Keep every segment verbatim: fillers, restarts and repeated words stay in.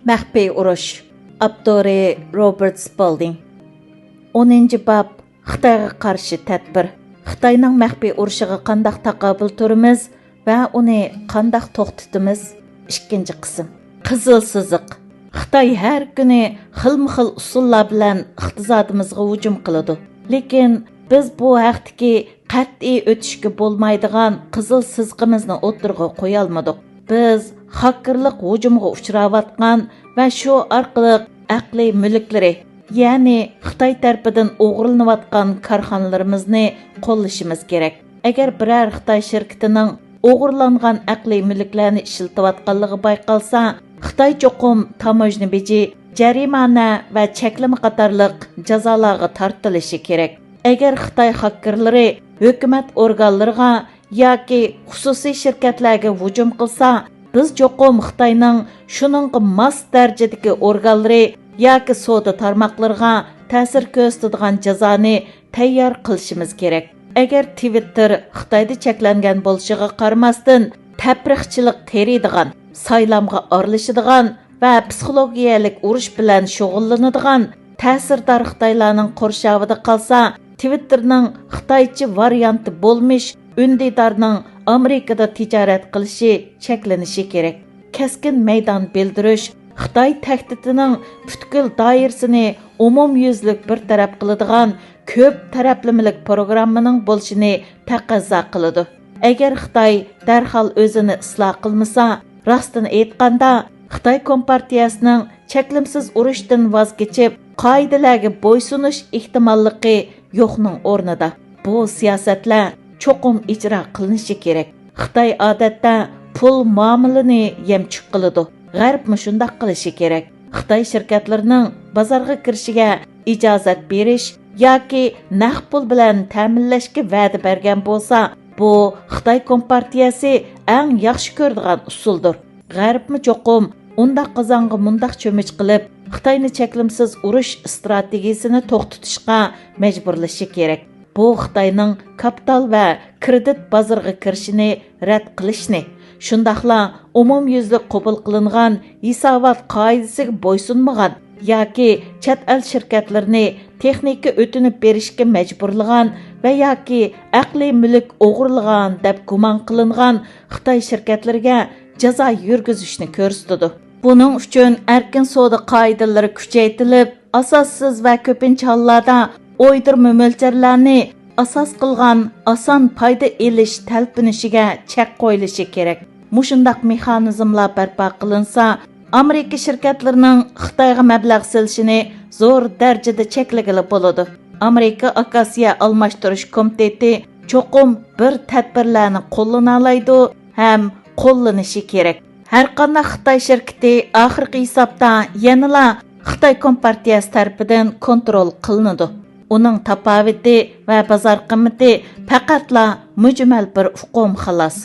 مەخپىي ئۇرۇش. ئاپتورى: روبېرت سپالدىڭ. ئونىنچى باب. خىتايغا قارشى تەدبىر. خىتاينىڭ مەخپىي ئۇرۇشىغا قانداق تاقابىل تۇرىمىز ۋە ئۇنى قانداق توختىتىمىز؟ ئىككىنچى قىسىم. قىزىل سىزىق. خىتاي ھەر كۈنى خىلمۇ خىل ئۇسۇللار بىلەن ئىقتىسادىمىزغا ھۇجۇم قىلىدۇ. لېكىن بىز بۇ ھەقتىكى قەتئىي ئۆتۈشكە بولمايدىغان قىزىل سىزىقىمىزنى ئوتتۇرىغا قويالمىدۇق. بىز خاككېرلىق ھۇجۇمىغا ئۇچراۋاتقان ۋە شۇ ئارقىلىق ئەقلىي مۈلۈكلىرى، يەنى خىتاي تەرىپىدىن ئوغرىلىنىۋاتقان كارخانىلىرىمىزنى قوللىشىمىز كېرەك. ئەگەر بىرەر خىتاي شىركىتىنىڭ ئوغرىلانغان ئەقلىي مۈلۈكلەرنى ئىشلىتىۋاتقانلىقى بايقالسا، خىتاي چوقۇم تاموژنا بېجى، جەرىمانە ۋە چەكلىمە قاتارلىق جازالارغا تارتىلىشى كېرەك. ئەگەر خىتاي خاككېرلىرى ھۆكۈمەت ئورگانلىرىغا ياكى خۇسۇسىي شىركەتلەرگە ھۇجۇم قىلسا، بىز چوقۇم خىتاينىڭ شۇنىڭغا ماس دەرىجىدىكى ئورگانلىرى ياكى سودا تارماقلىرىغا تەسىر كۆرسىتىدىغان جازانى تەييار قىلىشىمىز كېرەك. ئەگەر تىۋىتتېر خىتايدا چەكلەنگەن بولۇشىغا قارىماستىن، تەپرىقىچىلىق تېرىيدىغان، سايلامغا ئارىلىشىدىغان ۋە پسىخولوگىيەلىك ئۇرۇش بىلەن شۇغۇللىنىدىغان تەسىردار خىتايلارنىڭ قورشاۋىدا قالسا، تىۋىتتېرنىڭ خىتايچە ۋارىيانتى بولمىش ئۈندىدارنىڭ ئامېرىكىدا تىجارەت قىلىشى چەكلىنىشى كېرەك. كەسكىن مەيدان بىلدۈرۈش خىتاي تەھدىتىنىڭ پۈتكۈل دائىرىسىنى ئومۇميۈزلۈك بىر تەرەپ قىلىدىغان كۆپ تەرەپلىمىلىك پروگراممىنىڭ بولۇشىنى تەقەززا قىلىدۇ. ئەگەر خىتاي دەرھال ئۆزىنى ئىسلاھ قىلمىسا، راستىنى ئېيتقاندا، خىتاي كومپارتىيەسىنىڭ چەكلىمىسىز ئۇرۇشتىن ۋاز كېچىپ، قائىدىلەرگە بويسۇنۇش ئېھتىماللىقى يوقنىڭ ئورنىدا، بۇ سىياسەتلەر چوقۇم ئىجرا قىلىنىشى كېرەك. خىتاي ئادەتتە پۇل مۇئامىلىنى يەمچۈك قىلىدۇ. غەربمۇ شۇنداق قىلىشى كېرەك. خىتاي شىركەتلىرىنىڭ بازارغا كىرىشىگە ئىجازەت بېرىش ياكى نەق پۇل بىلەن تەمىنلەشكە ۋەدە بەرگەن بولسا، بۇ خىتاي كومپارتىيەسى ئەڭ ياخشى كۆرىدىغان ئۇسۇلدۇر. غەربمۇ چوقۇم ئۇنداق قازانغا مۇنداق چۆمۈچ قىلىپ، خىتاينى چەكلىمىسىز ئۇرۇش ئىستراتېگىيىسىنى توختىتىشقا مەجبۇرلىشى كېرەك. بۇ خىتاينىڭ كاپىتال ۋە كىرېدىت بازىرىغا كىرىشىنى رەت قىلىشنى، شۇنداقلا ئومۇميۈزلۈك قوبۇل قىلىنغان ھېسابات قائىدىسىگە بويسۇنمىغان ياكى چەت ئەل شىركەتلىرىنى تېخنىكا ئۆتۈنۈپ بېرىشكە مەجبۇرلىغان ۋە ياكى ئەقلىي مۈلۈك ئوغرىلىغان دەپ گۇمان قىلىنغان خىتاي شىركەتلىرىگە جازا يۈرگۈزۈشنى كۆرسىتىدۇ. بۇنىڭ ئۈچۈن ئەركىن سودا قائىدىلىرى كۈچەيتىلىپ، ئاساسسىز ۋە كۆپىنچە ھاللاردا ئويدۇرما مۆلچەرلەرنى ئاساس قىلغان ئاسان پايدا ئېلىش تەلپۈنۈشىگە چەك قويۇلۇشى كېرەك. مۇشۇنداق مېخانىزملار بەرپا قىلىنسا، ئامېرىكا شىركەتلىرىنىڭ خىتايغا مەبلەغ سېلىشىنى زور دەرىجىدە چەكلىگىلى بولىدۇ. ئامېرىكا ئاكسىيە ئالماشتۇرۇش كومىتېتى چوقۇم بىر تەدبىرلەرنى قوللىنالايدۇ ھەم قوللىنىشى كېرەك. ھەرقانداق خىتاي شىركىتى ئاخىرقى ھېسابتا يەنىلا خىتاي كومپارتىيەسى تەرىپىدىن كونترول قىلىنىدۇ. ئۇنىڭ تاپاۋىتى ۋە بازار قىممىتى پەقەتلا مۈجمەل بىر ئۇقۇم، خالاس.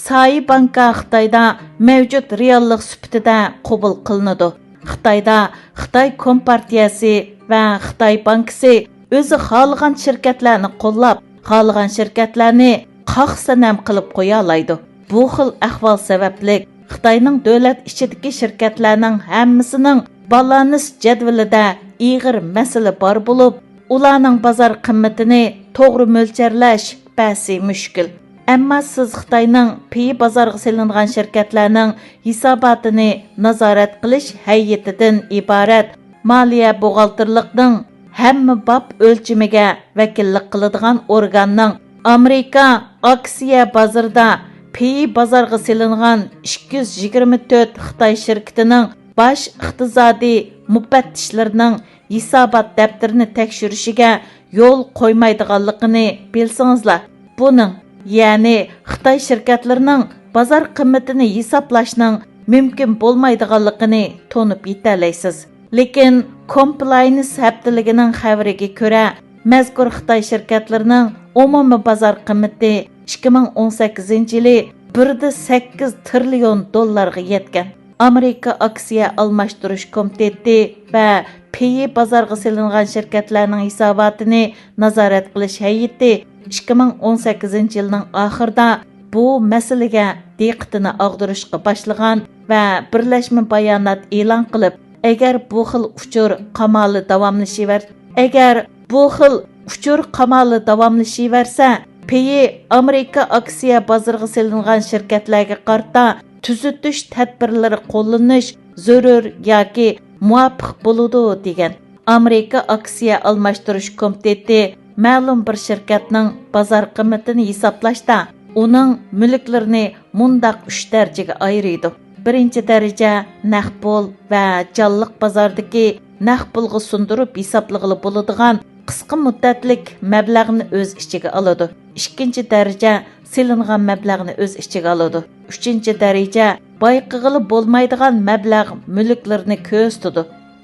سايە بانكا خىتايدا مەۋجۇت رېئاللىق سۈپىتىدە قوبۇل قىلىنىدۇ. خىتايدا خىتاي كومپارتىيەسى ۋە خىتاي بانكىسى ئۆزى خالىغان شىركەتلەرنى قوللاپ، خالىغان شىركەتلەرنى قاق سەنەم قىلىپ قويالايدۇ. بۇ خىل ئەھۋال سەۋەبلىك خىتاينىڭ دۆلەت ئىچىدىكى شىركەتلەرنىڭ ھەممىسىنىڭ بالانس جەدۋىلىدە ئېغىر مەسىلە بار بولۇپ، ئۇلارنىڭ بازار قىممىتىنى توغرا مۆلچەرلەش بەسى مۈشكۈل. ئەمما سىز خىتاينىڭ پېيى بازارغا سېلىنغان شىركەتلەرنىڭ ھېساباتىنى نازارەت قىلىش ھەيئىتىدىن ئىبارەت مالىيە بوغالتىرلىقنىڭ ھەممە باب ئۆلچىمىگە ۋەكىللىك قىلىدىغان ئورگاننىڭ ئامېرىكا ئاكسىيە بازىرىدا پېيى بازارغا سېلىنغان ئىككى يۈز يىگىرمە تۆت خىتاي شىركىتىنىڭ باش ئىقتىسادىي مۇپەتتىشلىرىنىڭ ھېسابات دەپتىرىنى تەكشۈرۈشىگە يول قويمايدىغانلىقىنى بىلسىڭىزلا، بۇنىڭ، يەنى خىتاي شىركەتلىرىنىڭ بازار قىممىتىنى ھېسابلاشنىڭ مۇمكىن بولمايدىغانلىقىنى تونۇپ يېتەلەيسىز. لېكىن كومپلاينس ھەپتىلىكىنىڭ خەۋىرىگە كۆرە، مەزكۇر خىتاي شىركەتلىرىنىڭ ئومۇمىي بازار قىممىتى ئىككى مىڭ ئون سەككىزىنچى يىلى بىر دە سەككىز تىرىليون دوللارغا يەتكەن. ئامېرىكا ئاكسىيە ئالماشتۇرۇش كومىتېتى ۋە پېيى بازارغا سېلىنغان شىركەتلەرنىڭ ھېساباتىنى نازارەت قىلىش ھەيئىتى ئىككى مىڭ ئون سەككىزىنچى يىلنىڭ ئاخىرىدا بۇ مەسىلىگە دىققىتىنى ئاغدۇرۇشقا باشلىغان ۋە بىرلەشمە بايانات ئېلان قىلىپ، ئەگەر بۇ خىل ئۇچۇر قامالى داۋاملىشىۋەر-، ئەگەر بۇ خىل ئۇچۇر قامالى داۋاملىشىۋەرسە، پېيى ئامېرىكا ئاكسىيە بازىرىغا سېلىنغان شىركەتلەرگە قارىتا تۈزىتىش تەدبىرلىرى قوللىنىش زۆرۈر ياكى مۇۋاپىق بولىدۇ، دېگەن. ئامېرىكا ئاكسىيە ئالماشتۇرۇش كومىتېتى مەلۇم بىر شىركەتنىڭ بازار قىممىتىنى ھېسابلاشتا ئۇنىڭ مۈلۈكلىرىنى مۇنداق ئۈچ دەرىجىگە ئايرىيدۇ. بىرىنچى دەرىجە نەق پۇل ۋە جانلىق بازاردىكى نەق پۇلغا سۇندۇرۇپ ھېسابلىغىلى بولىدىغان قىسقا مۇددەتلىك مەبلەغنى ئۆز ئىچىگە ئالىدۇ. ئىككىنچى دەرىجە سېلىنغان مەبلەغنى ئۆز ئىچىگە ئالىدۇ. ئۈچىنچى دەرىجە بايقىغىلى بولمايدىغان مەبلەغ مۈلۈكلىرىنى كۆرسىتىدۇ.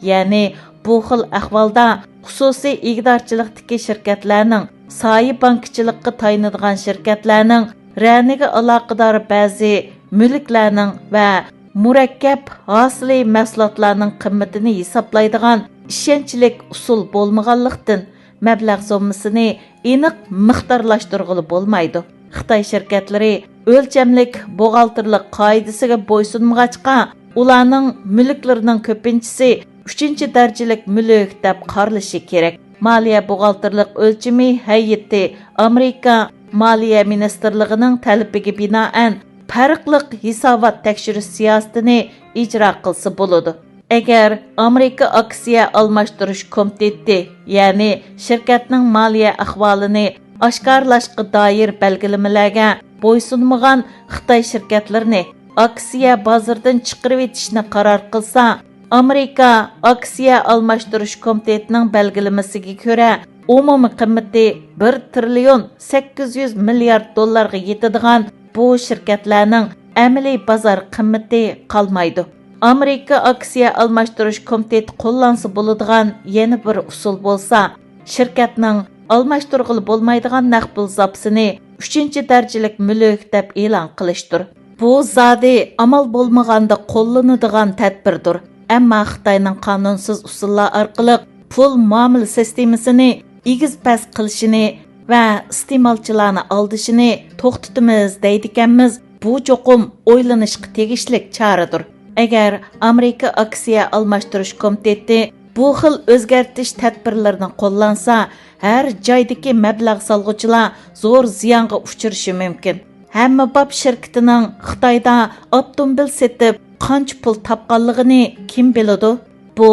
يەنى بۇ خىل ئەھۋالدا خۇسۇسىي ئىگىدارچىلىقتىكى شىركەتلەرنىڭ، سايە بانكىچىلىققا تايىنىدىغان شىركەتلەرنىڭ، رەنىگە ئالاقىدار بەزى مۈلۈكلەرنىڭ ۋە مۇرەككەپ ھاسىلى مەھسۇلاتلارنىڭ قىممىتىنى ھېسابلايدىغان ئىشەنچلىك ئۇسۇل بولمىغانلىقتىن، مەبلەغ سوممىسىنى ئېنىق مىقدارلاشتۇرغىلى بولمايدۇ. خىتاي شىركەتلىرى ئۆلچەملىك بوغالتىرلىق قائىدىسىگە بويسۇنمىغاچقا، ئۇلارنىڭ مۈلۈكلىرىنىڭ كۆپىنچىسى ئۈچىنچى دەرىجىلىك مۈلۈك دەپ قارىلىشى كېرەك. مالىيە بوغالتىرلىق ئۆلچىمى ھەيئىتى ئامېرىكا مالىيە مىنىستىرلىقىنىڭ تەلىپىگە بىنائەن، پەرقلىق ھېسابات تەكشۈرۈش سىياسىتىنى ئىجرا قىلسا بولىدۇ. ئەگەر ئامېرىكا ئاكسىيە ئالماشتۇرۇش كومىتېتى، يەنى شىركەتنىڭ مالىيە ئەھۋالىنى ئاشكارىلاشقا دائىر بەلگىلىمىلەرگە بويسۇنمىغان خىتاي شىركەتلىرىنى ئاكسىيە بازىرىدىن چىقىرىۋېتىشنى قارار قىلسا، ئامېرىكا ئاكسىيە ئالماشتۇرۇش كومىتېتىنىڭ بەلگىلىمىسىگە كۆرە، ئومۇمىي قىممىتى بىر تىرىليون سەككىز يۈز مىليارد دوللارغا يېتىدىغان بۇ شىركەتلەرنىڭ ئەمەلىي بازار قىممىتى قالمايدۇ. ئامېرىكا ئاكسىيە ئالماشتۇرۇش كومىتېتى قوللانسا بولىدىغان يەنە بىر ئۇسۇل بولسا، شىركەتنىڭ ئالماشتۇرغىلى بولمايدىغان نەق پۇل زاپىسىنى ئۈچىنچى دەرىجىلىك مۈلۈك دەپ ئېلان قىلىشتۇر. بۇ زادى ئامال بولمىغاندا قوللىنىدىغان تەدبىردۇر. ئەمما خىتاينىڭ قانۇنسىز ئۇسۇللار ئارقىلىق پۇل مۇئامىلە سىستېمىسىنى ئېگىز-پەس قىلىشىنى ۋە ئىستېمالچىلارنى ئالدىشىنى توختىتىمىز دەيدىكەنمىز، بۇ چوقۇم ئويلىنىشقا تېگىشلىك چارىدۇر. ئەگەر ئامېرىكا ئاكسىيە ئالماشتۇرۇش كومىتېتى بۇ خىل ئۆزگەرتىش تەدبىرلىرىنى قوللانسا، ھەر جايدىكى مەبلەغ سالغۇچىلار زور زىيانغا ئۇچرىشى مۇمكىن. ھەممە باب شىركىتىنىڭ خىتايدا ئاپتوموبىل سېتىپ قانچە پۇل تاپقانلىقىنى كىم بىلىدۇ؟ بۇ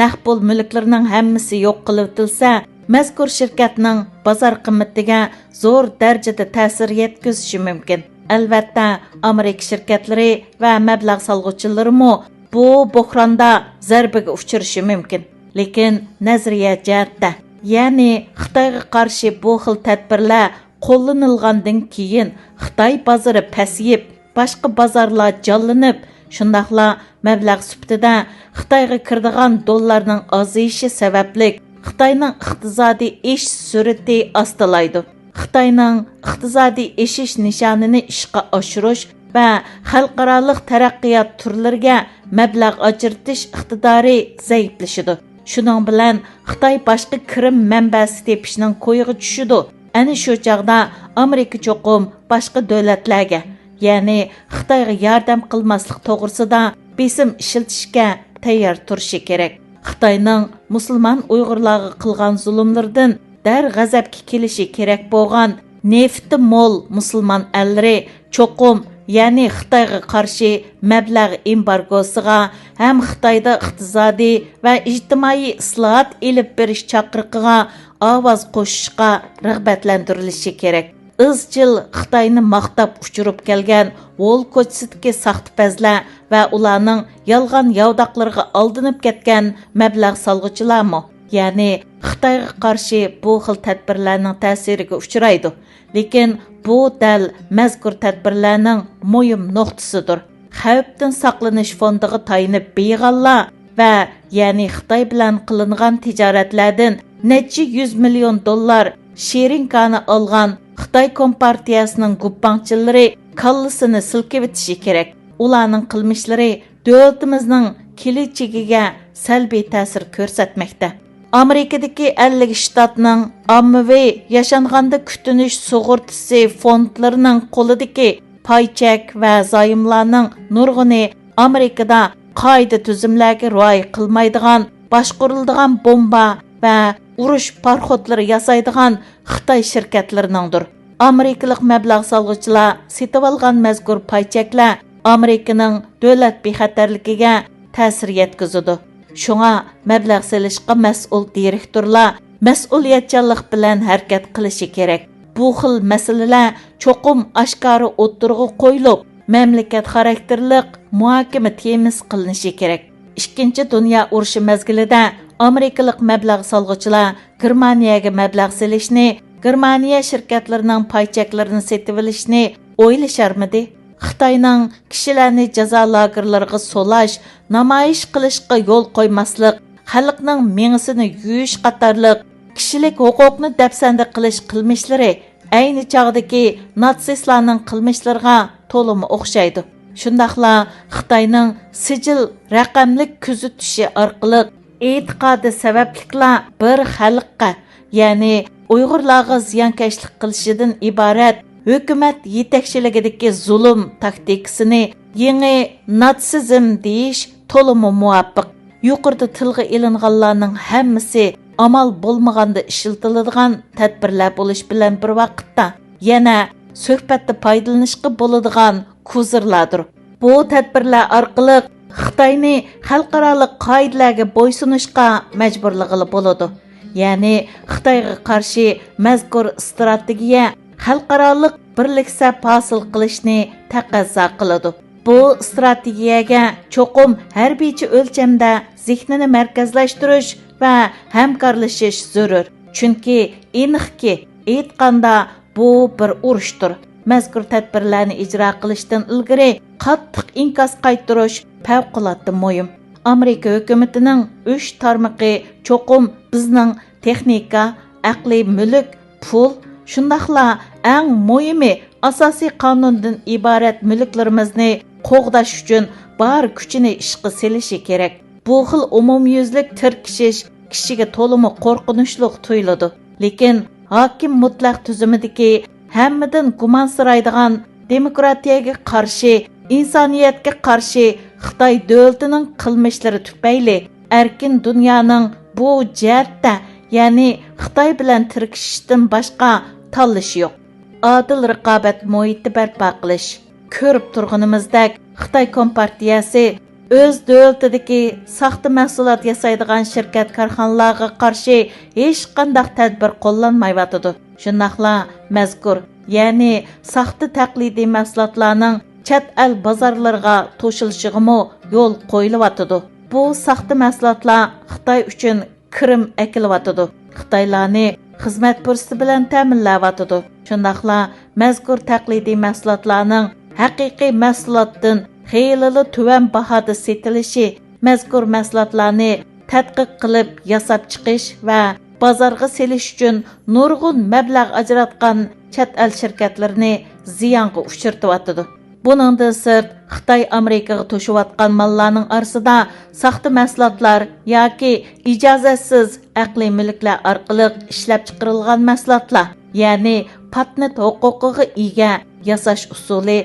نەق پۇل مۈلۈكلىرىنىڭ ھەممىسى يوق قىلىۋېتىلسە، مەزكۇر شىركەتنىڭ بازار قىممىتىگە زور دەرىجىدە تەسىر يەتكۈزۈشى مۇمكىن. ئەلۋەتتە، ئامېرىكا شىركەتلىرى ۋە مەبلەغ سالغۇچىلىرىمۇ بۇ بوھراندا زەربىگە ئۇچرىشى مۇمكىن. لېكىن نەزەرىيە جەھەتتە، يەنى خىتايغا قارشى بۇ خىل تەدبىرلەر قوللىنىلغاندىن كېيىن، خىتاي بازىرى پەسىيىپ، باشقا بازارلار جانلىنىپ، شۇنداقلا مەبلەغ سۈپىتىدە خىتايغا كىرىدىغان دوللارنىڭ ئازىيىشى سەۋەبلىك، خىتاينىڭ ئىقتىسادىي ئېشىش سۈرئىتى ئاستىلايدۇ. خىتاينىڭ ئىقتىسادىي ئېشىش نىشانىنى ئىشقا ئاشۇرۇش ۋە خەلقئارالىق تەرەققىيات تۈرلىرىگە مەبلەغ ئاجرىتىش ئىقتىدارى زەئىپلىشىدۇ. شۇنىڭ بىلەن خىتاي باشقا كىرىم مەنبەسى تېپىشنىڭ كويىغا چۈشىدۇ. ئەنە شۇ چاغدا ئامېرىكا چوقۇم باشقا دۆلەتلەرگە، يەنى خىتايغا ياردەم قىلماسلىق توغرىسىدا بېسىم ئىشلىتىشكە تەييار تۇرۇشى كېرەك. خىتاينىڭ مۇسۇلمان ئۇيغۇرلارغا قىلغان زۇلۇملىرىدىن دەرغەزەپكە كېلىشى كېرەك بولغان نېفىتى مول مۇسۇلمان ئەللىرى چوقۇم، يەنى خىتايغا قارشى مەبلەغ ئېمبارگوسىغا ھەم خىتايدا ئىقتىسادىي ۋە ئىجتىمائىي ئىسلاھات ئېلىپ بېرىش چاقىرىقىغا ئاۋاز قوشۇشقا رىغبەتلەندۈرۈلۈشى كېرەك. ئىزچىل خىتاينى ماختاپ ئۇچۇرۇپ كەلگەن ھول كوچىسىدىكى ساختىپەزلەر ۋە ئۇلارنىڭ يالغان ياۋىداقلىرىغا ئالدىنىپ كەتكەن مەبلەغ سالغۇچىلارمۇ، يەنى خىتايغا قارشى بۇ خىل تەدبىرلەرنىڭ تەسىرىگە ئۇچرايدۇ. لېكىن بۇ دەل مەزكۇر تەدبىرلەرنىڭ مۇھىم نۇقتىسىدۇر. خەۋپتىن ساقلىنىش فوندىغا تايىنىپ بېيىغانلار ۋە يەنى خىتاي بىلەن قىلىنغان تىجارەتلەردىن نەچچە يۈز مىليون دوللار شېرىنكانى ئالغان خىتاي كومپارتىيەسىنىڭ گۇپپاڭچىلىرى كاللىسىنى سىلكىۋېتىشى كېرەك. ئۇلارنىڭ قىلمىشلىرى دۆلىتىمىزنىڭ كېلىچىكىگە سەلبىي تەسىر كۆرسەتمەكتە. ئامېرىكىدىكى ئەللىك شتاتنىڭ ئاممىۋى ياشانغاندا كۈتۈنۈش سۇغۇرتىسى فوندلىرىنىڭ قولىدىكى پاي چەك ۋە زايوملارنىڭ نۇرغۇنى ئامېرىكىدا قائىدە تۈزۈملەرگە رىئايە قىلمايدىغان، باشقۇرۇلىدىغان بومبا ۋە ئۇرۇش پاراخوتلىرى ياسايدىغان خىتاي شىركەتلىرىنىڭدۇر. ئامېرىكىلىق مەبلەغ سالغۇچىلار سېتىۋالغان مەزكۇر پاي چەكلەر ئامېرىكىنىڭ دۆلەت بىخەتەرلىكىگە تەسىر يەتكۈزىدۇ. شۇڭا مەبلەغ سېلىشقا مەسئۇل دىرېكتورلار مەسئۇلىيەتچانلىق بىلەن ھەرىكەت قىلىشى كېرەك. بۇ خىل مەسىلىلەر چوقۇم ئاشكارا ئوتتۇرىغا قويۇلۇپ، مەملىكەت خاراكتېرلىق مۇھاكىمە تېمىسى قىلىنىشى كېرەك. ئىككىنچى دۇنيا ئۇرۇشى مەزگىلىدە ئامېرىكىلىق مەبلەغ سالغۇچىلار گېرمانىيەگە مەبلەغ سېلىشنى، گېرمانىيە شىركەتلىرىنىڭ پاي چەكلىرىنى سېتىۋېلىشنى ئويلىشارمىدى؟ خىتاينىڭ كىشىلەرنى جازا لاگېرلىرىغا سولاش، نامايىش قىلىشقا يول قويماسلىق، خەلقنىڭ مېڭىسىنى يۇيۇش قاتارلىق كىشىلىك ھوقۇقنى دەپسەندە قىلىش قىلمىشلىرى ئەينى چاغدىكى ناتسىستلارنىڭ قىلمىشلىرىغا تولىمۇ ئوخشايدۇ. شۇنداقلا خىتاينىڭ سىجىل رەقەملىك كۆزىتىشى ئارقىلىق ئېتىقادى سەۋەبلىكلا بىر خەلققە، يەنى ئۇيغۇرلارغا زىيانكەشلىك قىلىشىدىن ئىبارەت ھۆكۈمەت يېتەكچىلىكىدىكى زۇلۇم تاكتىكىسىنى يېڭى ناتسىزم دېيىش تولىمۇ مۇۋاپىق. يۇقىرىدا تىلغا ئېلىنغانلارنىڭ ھەممىسى ئامال بولمىغاندا ئىشلىتىلىدىغان تەدبىرلەر بولۇش بىلەن بىر ۋاقىتتا، يەنە سۆھبەتتە پايدىلىنىشقا بولىدىغان كوزىرلاردۇر. بۇ تەدبىرلەر ئارقىلىق خىتاينى خەلقئارالىق قائىدىلەرگە بويسۇنۇشقا مەجبۇرلىغىلى بولىدۇ. يەنى خىتايغا قارشى مەزكۇر ئىستراتېگىيە خەلقئارالىق بىرلىك سەپ ھاسىل قىلىشنى تەقەززا قىلىدۇ. بۇ ئىستراتېگىيەگە چوقۇم ھەربىيچە ئۆلچەمدە زېھنىنى مەركەزلەشتۈرۈش ۋە ھەمكارلىشىش زۆرۈر. چۈنكى ئېنىقكى، ئېيتقاندا، بۇ بىر ئۇرۇشتۇر. مەزكۇر تەدبىرلەرنى ئىجرا قىلىشتىن ئىلگىرى قاتتىق ئىنكاس قايتۇرۇش پەۋقۇلئاددە مۇھىم. ئامېرىكا ھۆكۈمىتىنىڭ ئۈچ تارمىقى چوقۇم بىزنىڭ تېخنىكا، ئەقلىي مۈلۈك، پۇل، شۇنداقلا ئەڭ مۇھىمى ئاساسىي قانۇندىن ئىبارەت مۈلۈكلىرىمىزنى قوغداش ئۈچۈن بار كۈچىنى ئىشقا سېلىشى كېرەك. بۇ خىل ئومۇميۈزلۈك تىركىشىش كىشىگە تولىمۇ قورقۇنچلۇق تۇيۇلىدۇ. لېكىن ھاكىم مۇتلەق تۈزۈمىدىكى ھەممىدىن گۇمانسىرايدىغان، دېموكراتىيەگە قارشى، ئىنسانىيەتكە قارشى خىتاي دۆلىتىنىڭ قىلمىشلىرى تۈپەيلى ئەركىن دۇنيانىڭ بۇ جەھەتتە، يەنى خىتاي بىلەن تىركىشىشتىن باشقا تاللىشى يوق. ئادىل رىقابەت مۇھىتى بەرپا قىلىش. كۆرۈپ تۇرغىنىمىزدەك، خىتاي كومپارتىيەسى ئۆز دۆلىتىدىكى ساختا مەھسۇلات ياسايدىغان شىركەت كارخانىلارغا قارشى ھېچقانداق تەدبىر قوللانمايۋاتىدۇ. شۇنداقلا مەزكۇر، يەنى ساختا تەقلىدىي مەھسۇلاتلارنىڭ چەت ئەل بازارلىرىغا توشۇلۇشىغىمۇ يول قويۇلۇۋاتىدۇ. بۇ ساختا مەھسۇلاتلار خىتاي ئۈچۈن كىرىم ئەكېلىۋاتىدۇ. خىتايلارنى خىزمەت پۇرسىتى بىلەن تەمىنلەۋاتىدۇ. شۇنداقلا مەزكۇر تەقلىدىي مەھسۇلاتلارنىڭ ھەقىقىي مەھسۇلاتتىن خېلىلا تۆۋەن باھادا سېتىلىشى، مەزكۇر مەھسۇلاتلارنى تەتقىق قىلىپ ياساپ چىقىش ۋە بازارغا سېلىش ئۈچۈن نۇرغۇن مەبلەغ ئاجراتقان چەت ئەل شىركەتلىرىنى زىيانغا ئۇچرىتىۋاتىدۇ. بۇنىڭدىن سىرت، خىتاي ئامېرىكىغا توشۇۋاتقان ماللارنىڭ ئارىسىدا ساختا مەھسۇلاتلار ياكى ئىجازەتسىز ئەقلىي مۈلۈكلەر ئارقىلىق ئىشلەپچىقىرىلغان مەھسۇلاتلار، يەنى پاتېنت ھوقۇقىغا ئىگە ياساش ئۇسۇلى،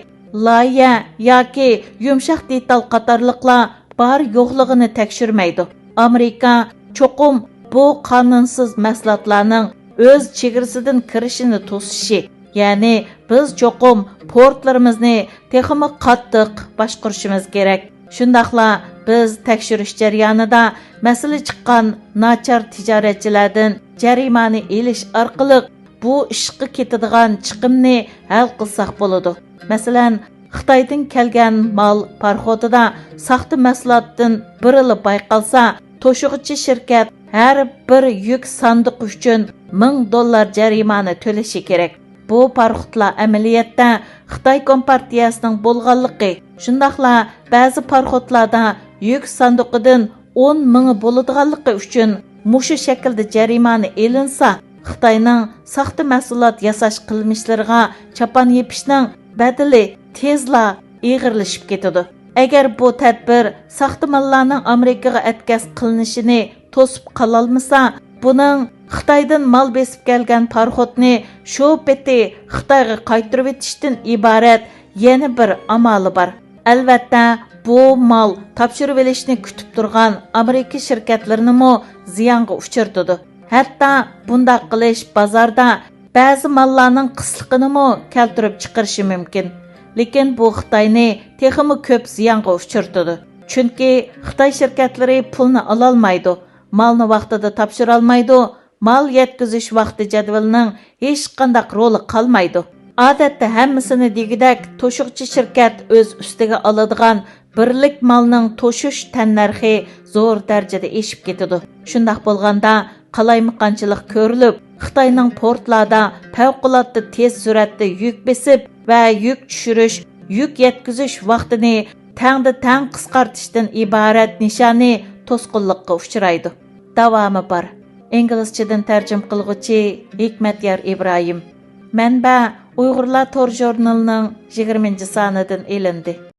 لايىھە ياكى يۇمشاق دېتال قاتارلىقلار بار يوقلۇقىنى تەكشۈرمەيدۇ. ئامېرىكا چوقۇم بۇ قانۇنسىز مەھسۇلاتلارنىڭ ئۆز چېگرىسىدىن كىرىشىنى توسۇشى، يەنى بىز چوقۇم پورتلىرىمىزنى تېخىمۇ قاتتىق باشقۇرۇشىمىز كېرەك. شۇنداقلا بىز تەكشۈرۈش جەريانىدا مەسىلە چىققان ناچار تىجارەتچىلەردىن جەرىمانە ئېلىش ئارقىلىق بۇ ئىشقا كېتىدىغان چىقىمنى ھەل قىلساق بولىدۇ. مەسىلەن، خىتايدىن كەلگەن مال پاراخوتىدا ساختا مەھسۇلاتتىن بىرىلا بايقالسا، توشۇغۇچى شىركەت ھەر بىر يۈك ساندۇقى ئۈچۈن مىڭ دوللار جەرىمانە تۆلىشى كېرەك. بۇ پاراخوتلار ئەمەلىيەتتە خىتاي كومپارتىيەسىنىڭ بولغانلىقى، شۇنداقلا بەزى پاراخوتلاردا يۈك ساندۇقىدىن ئون مىڭى بولىدىغانلىقى ئۈچۈن مۇشۇ شەكىلدە جەرىمانە ئېلىنسا، خىتاينىڭ ساختا مەھسۇلات ياساش قىلمىشلىرىغا چاپان يېپىشنىڭ بەدىلى تېزلا ئېغىرلىشىپ كېتىدۇ. ئەگەر بۇ تەدبىر ساختا ماللارنىڭ ئامېرىكىغا ئەتكەس قىلىنىشىنى توسۇپ قالالمىسا، بۇنىڭ خىتايدىن مال بېسىپ كەلگەن پاراخوتنى شۇ پېتى خىتايغا قايتۇرۇۋېتىشتىن ئىبارەت يەنە بىر ئامالى بار. ئەلۋەتتە، بۇ مال تاپشۇرۇۋېلىشنى كۈتۈپ تۇرغان ئامېرىكا شىركەتلىرىنىمۇ زىيانغا ئۇچرىتىدۇ. ھەتتا بۇنداق قىلىش بازاردا بەزى ماللارنىڭ قىسلىقىنىمۇ كەلتۈرۈپ چىقىرىشى مۇمكىن. لېكىن بۇ خىتاينى تېخىمۇ كۆپ زىيانغا ئۇچرىتىدۇ. چۈنكى خىتاي شىركەتلىرى پۇلنى ئالالمايدۇ، مالنى ۋاقتىدا تاپشۇرالمايدۇ، مال يەتكۈزۈش ۋاقتى جەدۋىلىنىڭ ھېچقانداق رولى قالمايدۇ. ئادەتتە ھەممىسىنى دېگۈدەك توشۇغۇچى شىركەت ئۆز ئۈستىگە ئالىدىغان بىرلىك مالنىڭ توشۇش تەننەرخى زور دەرىجىدە ئېشىپ كېتىدۇ. شۇنداق بولغاندا، قالايمىقانچىلىق كۆرۈلۈپ، خىتاينىڭ پورتلاردا پەۋقۇلئاددە تېز سۈرئەتتە يۈك بېسىپ ۋە يۈك چۈشۈرۈش، يۈك يەتكۈزۈش ۋاقتىنى تەڭدە تەڭ قىسقارتىشتىن ئىبارەت نىشانى توسقۇنلۇققا ئۇچرايدۇ. داۋامى بار. ئىنگلىزچىدىن تەرجىمە قىلغۇچى ھېكمەتيار ئىبراھىم. مەنبە: ئۇيغۇرلار تور ژۇرنىلىنىڭ يىگىرمىنچى سانىدىن ئېلىندى.